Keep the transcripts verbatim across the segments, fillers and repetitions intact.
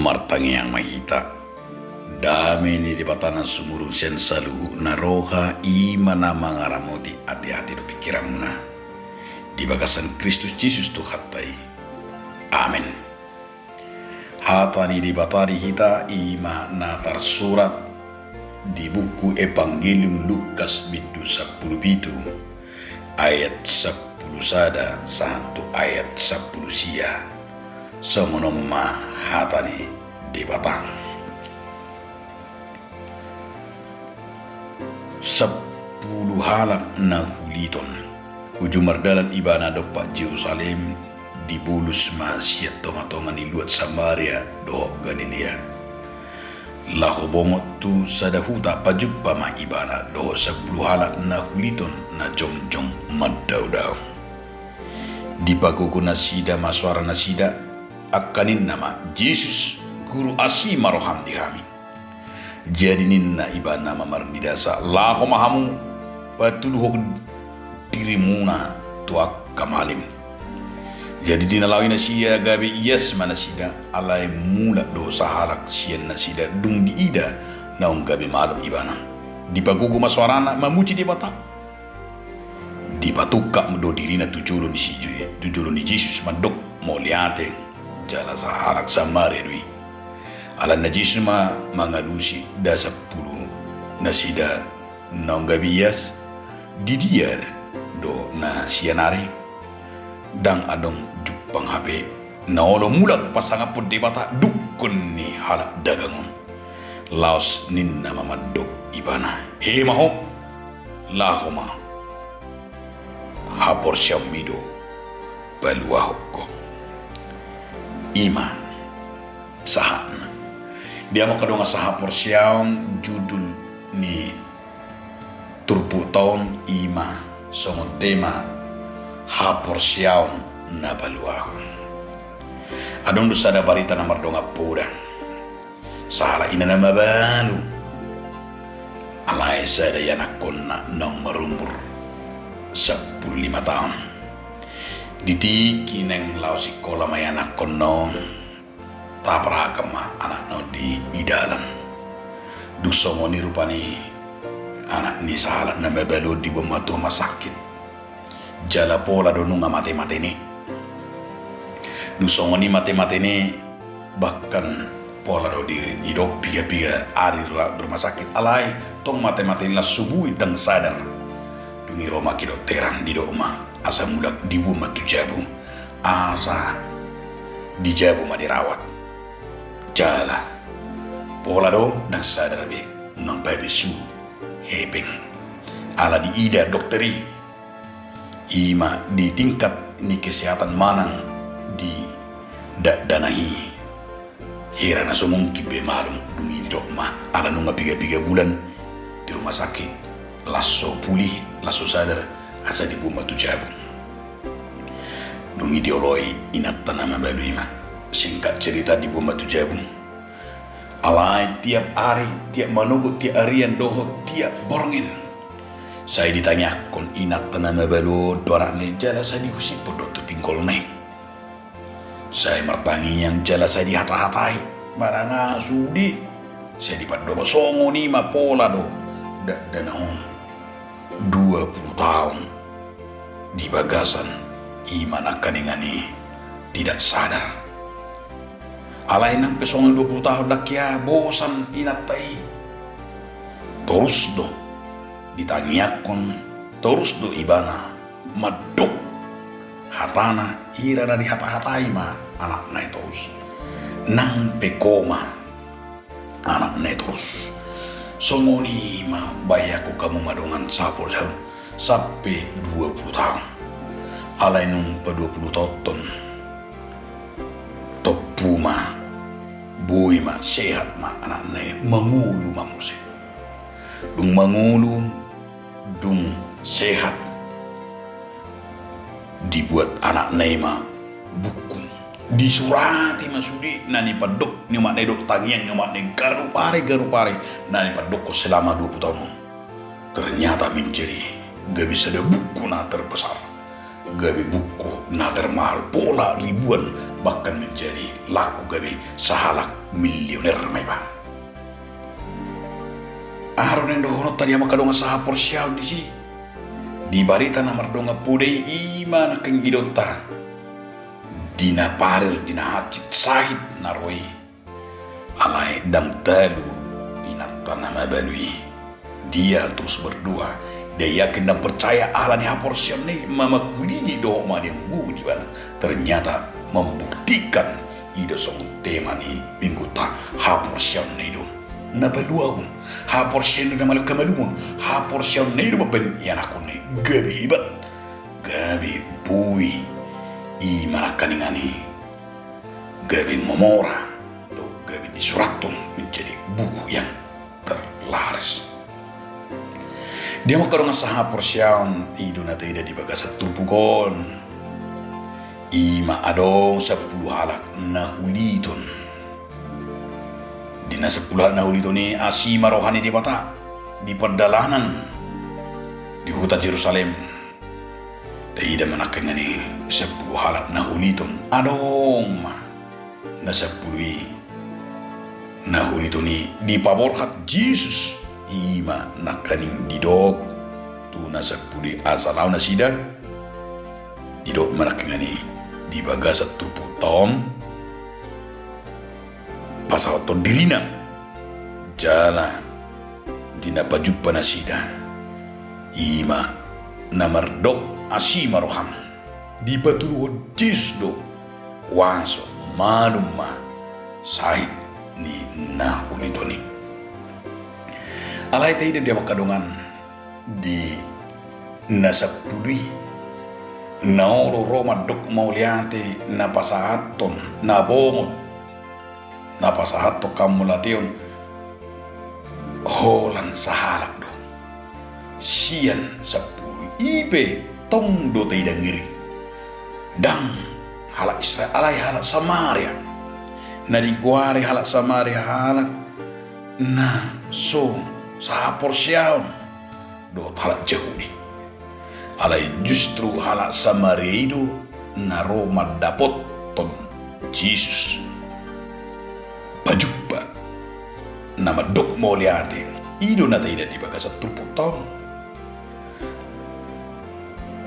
Martangiang ma hita. Dame ni Debata na sumurung sian saluhutna roha, i ma na mangaramoti ateate dohot pingkiranmuna di bagasan Kristus Jesus Tuhanta i. Amen. Hata ni Debata di hita i ma na tarsurat di buku Evangelium Lukas bindu sampulu pitu, ayat sampulu sada sahat tu ayat sampulu sia. Songon on ma hata ni Debata. Sampulu halak na huliton. Uju mardalan ibana dompak Jerusalem, dibolus ma sian tongatonga ni luat Samaria dohot Galilea. Laho bongot tu sada huta, pajumpa ma ibana dohot sampulu halak na huliton na jongjong mandaodao. Dipagogo nasida ma soara nasida, angka ninna ma: Jesus, Guru, asi ma roham di hami. Jadi ninna ibana ma marnidasa: Laho ma hamu, patuduhon dirimuna tu angka malim. Jadi tinalao i nasida, gabe ias ma nasida. Alai mulak do sahalak sian nasida dung diida naung gabe malum ibana. Dipagogo ma soarana mamuji Debata. Dipatungkap do dirina tu jolo ni si Je-, tu jolo ni Jesus mandok mauliate, jala sahalak Samaria do i. Alana Jesus ma mangalusi da sampulu nasida naung gabe ias. Di dia do na sian ari? Ndang adong jumpang hape na olo mulak pasangaphon Debata dungkon ni halak dagang on. Laos ninna ma mandok ibana: Hehe ma ho, laho ma, haporseaonmi do paluahon ho. I ma sahatna. Di Amang Hadomu Sahaporseaon, judul ni turpukta on i ma songon tema haporseaon na paluahon. Adong do sada barita na mardongan poda. Sahalak ina na mabalu, alai sada ianakkonna naung marumur sampulu lima taon. Di tingki naeng laho sikola ma ianakkonna on, taparahahon ma anakna on di, di dalan. Dung songon i rupani, anak ni sahalak na mabalu on diboan ma tu rumah sakit. Jala pola do nunga mate-matena i. Dung songon i mate-matena i, bahkan pola do di, didok piga-piga ari ru-, rumah sakit. Alai tong mate-matena i, las subuhi ndang sadar. Dung i ro ma ke dokteran, didok ma asa mulak diboan ma tu jabu. Asa di jabu ma dirawat. Jala pola do ndang sadar be, nang babe su hepeng. Ala diida dokter i, i ma di tingkat ni kesehatan manang di dakdanak i, hira na so mungkin be malum. Dung i didok ma ala nunga piga-piga bulan di rumah sakit, las so pulih, las so sadar, asa diboan ma tu jabu. Dung i dioloi inanta na mabalu i ma. Singkat cerita, diboan ma tu jabu. Alai tiap ari, tiap manogot, tiap arian dohot tiap borngin, sai ditangiangkon inanta na mabalu on dohot anakna i, jala sai dihusiphon do tu pinggolna i. Sai martangiang jala sai dihata-hatai, manang aha sude, sai dipandok. Songon i ma pola do dakdanak on dua pulu taon di bagasan i ma nangkaningan i tidak sadar. Alai nang pe songon i dua pulu taon, ndang hea bosan inanta i. Torus do ditangiangkon, torus do ibana mandok hatana, hira na dihata-hatai ma anakna i torus. Nang pe koma anakna i torus. Songon i ma bahen hamu ma dongan sahaporseaon, sampe dua pulu taon. Alai nung pa dua pulu taon on, tompu ma, boi ma, sehat ma anakna i, mangolu ma muse. Dung mangolu, dung sehat, dibuat anakna i ma buku. Disurati ma sude na nipandok ni umakna i dohot tangiang ni umakna i ganup ari, ganup ari, na nipandokkon selama dua pulu taon on. Ternyata menjadi gabe sada buku na terbesar. gabe buku na termahal pola ribuan, bahkan menjadi laku gabe sahalak milioner ma ibana. Aha do naeng dohononta di amang angka dongan sahaporseaon disi? Di barita na mardongan poda i, i ma nangkin idaonta di na parir, di na hansit sahit na ro i. Alai ndang talu inanta na mabalu i. Dia terus berdoa, dia yakin dan percaya ala ni haporseaonna i mamangulidi dohot mangalianggoni ibana. Ternyata membuktikan i do songon tema ni minggunta, haporseaonna i do na paluahon, haporseaonna i do na malehon hamalumon, haporseaonna i do mambahen ianakhonna i gabe hebat, gabe boi. I ma nangkaningan i gabe mamora, do gabe disurathon menjadi buku yang terlaris. Di amang angka dongan sahaporseaon, i do na taida di bagasan turpuk on. I ma adong sampulu halak na huliton. Di na sampulu halak na huliton i asi ma roha ni Debata di pardalanan di huta Jerusalem. Taida ma nangkaningan i sampulu halak na huliton. Adong ma na sampulu i na huliton i dipaborhat Jesus. I ma nangkaning didok tu na sampulu i asa laho nasida. Didok ma nangkaningan i di bagasan turpukta on, pasahathon dirina jala di na pajumpa nasida. I ma na mardok asi ma roham. Dipatuduhon Jesus do huaso manum ma sahit ni na huliton i. Alai taida di amang angka dongan, di na sampulu i na olo ro mandok mauliate, na pasahathon na bongot, na pasahathon hamauliateon holan sahalak do sian sampulu i. I pe tong do taida ngeri, ndang halak Israel alai halak Samaria. Na digoari halak Samaria halak na so sahaporseaon dohot halak Jahudi. Alai justru halak Samaria i do na ro mandapothon Jesus, pajumpa, na mandok mauliate. I do na taida di bagasan turpukta on.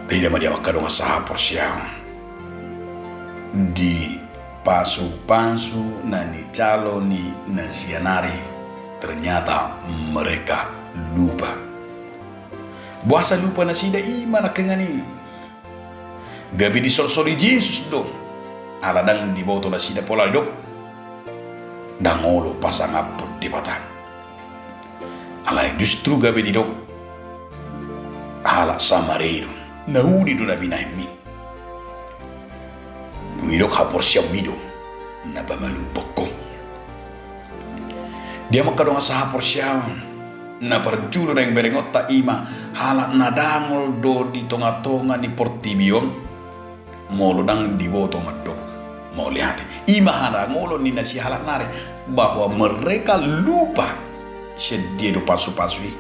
Taida ma di amang angka dongan sahaporseaon, di pasupasu na nijalo ni nasida nari, ternyata mereka lupa. Boasa lupa nasida? I ma nangkaningan i gabe disolsoli Jesus do. Ala ndang diboto nasida pola didok ndang olo pasangaphon Debata. Alai justru gabe didok halak Samaria i do, na uli do na binahenmi. Dung i didok haporseaonmi do na pamalumhon ho. Di amang angka dongan sahaporseaon, na parjolo naeng berengonta i ma halak na dangol do di tongatonga ni portibi on. Molo ndang diboto mandok mauliate, i ma hadangolon ni nasida halak nari, bahwa mereka lupa sian dia do pasupasu i.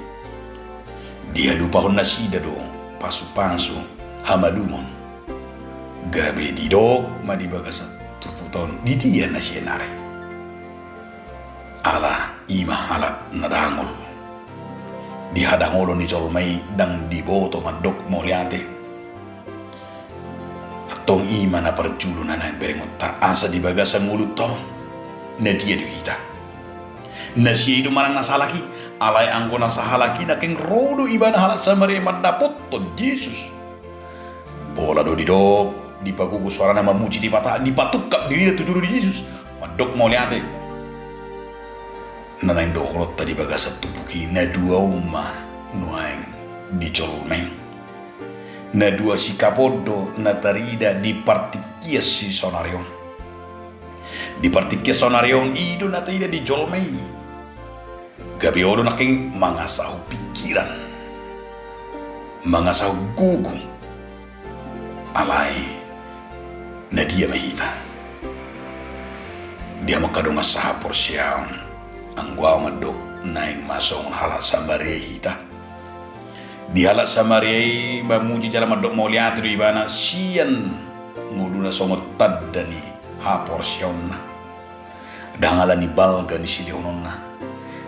Dihalupahon nasida do pasupasu hamalumon. Gabe didok ma di bagasan turpukta on, di dia nasida nari? Ala i ma halak na dangol. Di hadangolon ni jolma i ndang diboto mandok mauliate. Antong i ma na parjolo na naeng berengonta, asa di bagasan ngolunta on, na dia do hita? Nasida i do manang na sahalak i. Alai anggo na sahalak i nangkin ro do ibana halak Samaria mandapothon Jesus. Pola do didok, dipagogo soarana mamuji Debata, dipatungkap dirina tu jolo ni Jesus, mandok mauliate. Na naeng dohononta di bagasan turpuk i, na dua on ma nuaeng di jolma i. Na dua sikap on do na tarida di partingkian si saonari on. Di partingkian saonari on, i do na taida di jolma i. Gabe olo nangkin mangasahon pingkiran, mangasahon gogo. Alai na dia ma hita? Di amang angka dongan sahaporseaon, anggo ahu mandok, naeng ma songon halak Samaria hita. Di halak Samaria i mamuji jala mandok mauliate do ibana sian ngoluna songon tanda ni haporseaonna. Ndang ala ni balga ni silehononna.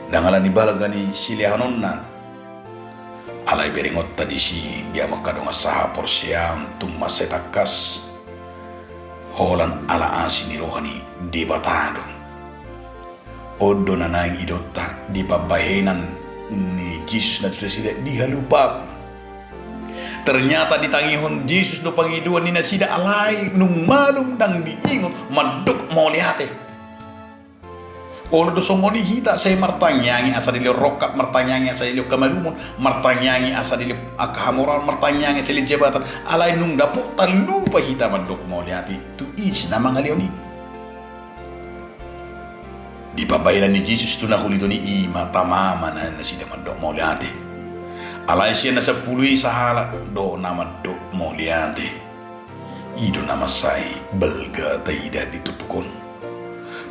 Ndang ala ni balga ni silehononna. Alai berengonta disi dia mangkadongan sahaporseaon tung mansai tangkas. Holan ala asi ni roha ni Debata do. On do na naeng idaonta di pambahenan ni Jesus na tu nasida dihalupahon. Ternyata ditangihon Jesus do pangidoan ni nasida alai nung malum ndang diingot mandok mauliate. Olo do songon i hita sai martangiangi asa dilehon rongkap, martangiangi asa dilehon hamalumon, martangiangi asa dilehon angka hamoraon, martangiangi asa dilehon jabatan. Alai nung dapotta lupa hita mandok mauliate tu ise na mangalehon i. Di pambahenan ni Jesus tu na huliton i ima tama ma na nasida mandok mauliate. Alai sian na sampulu i sahalak do na mandok mauliate. I do na mansai balga taida di turpuk on.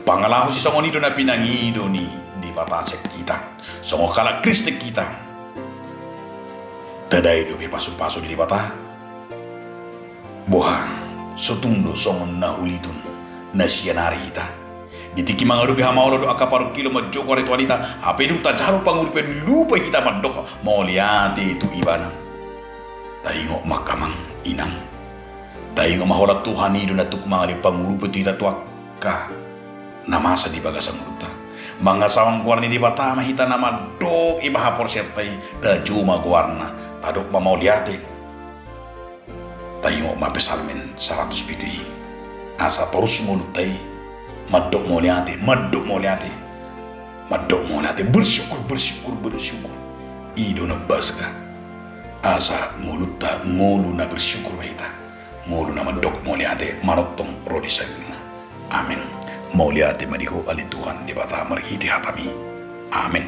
Pangalaho sisongon i do na pinangido ni Debata sian hita. Songon halak Kristen hita. Tadai dope pasupasu ni Debata. Boha, so tung do songon na huliton na sian ari hita. Di tingki mangadopi hamaolon dohot angka parungkilon manjou ari Tuhan hita, hape dung tajalo pangurupion lupa hita mandok mauliate tu Ibana. Taingot ma angka amang inang. Taingot ma holan Tuhan i do na tuk mangalehon pangurupion tu hita tu angka na masa di bagasan ngolunta. Mangasahon goar ni Debata ma hita na mandok i ma haporseaonta i, tajou ma goarna, tadok ma mauliate. Taingot ma Psalmen saratus pitu i. Asa torus ngolunta i mandok mauliate, mandok mauliate. Mandok mauliate, bersyukur, bersyukur, bersyukur. I do na balga. Asa ngolunta ngolu na bersyukur ma hita. Ngolu na mandok mauliate manongtong ro di sahitna. Amen. Mauliate ma di Ho ale Tuhan Debata marhite hataMi. Amen.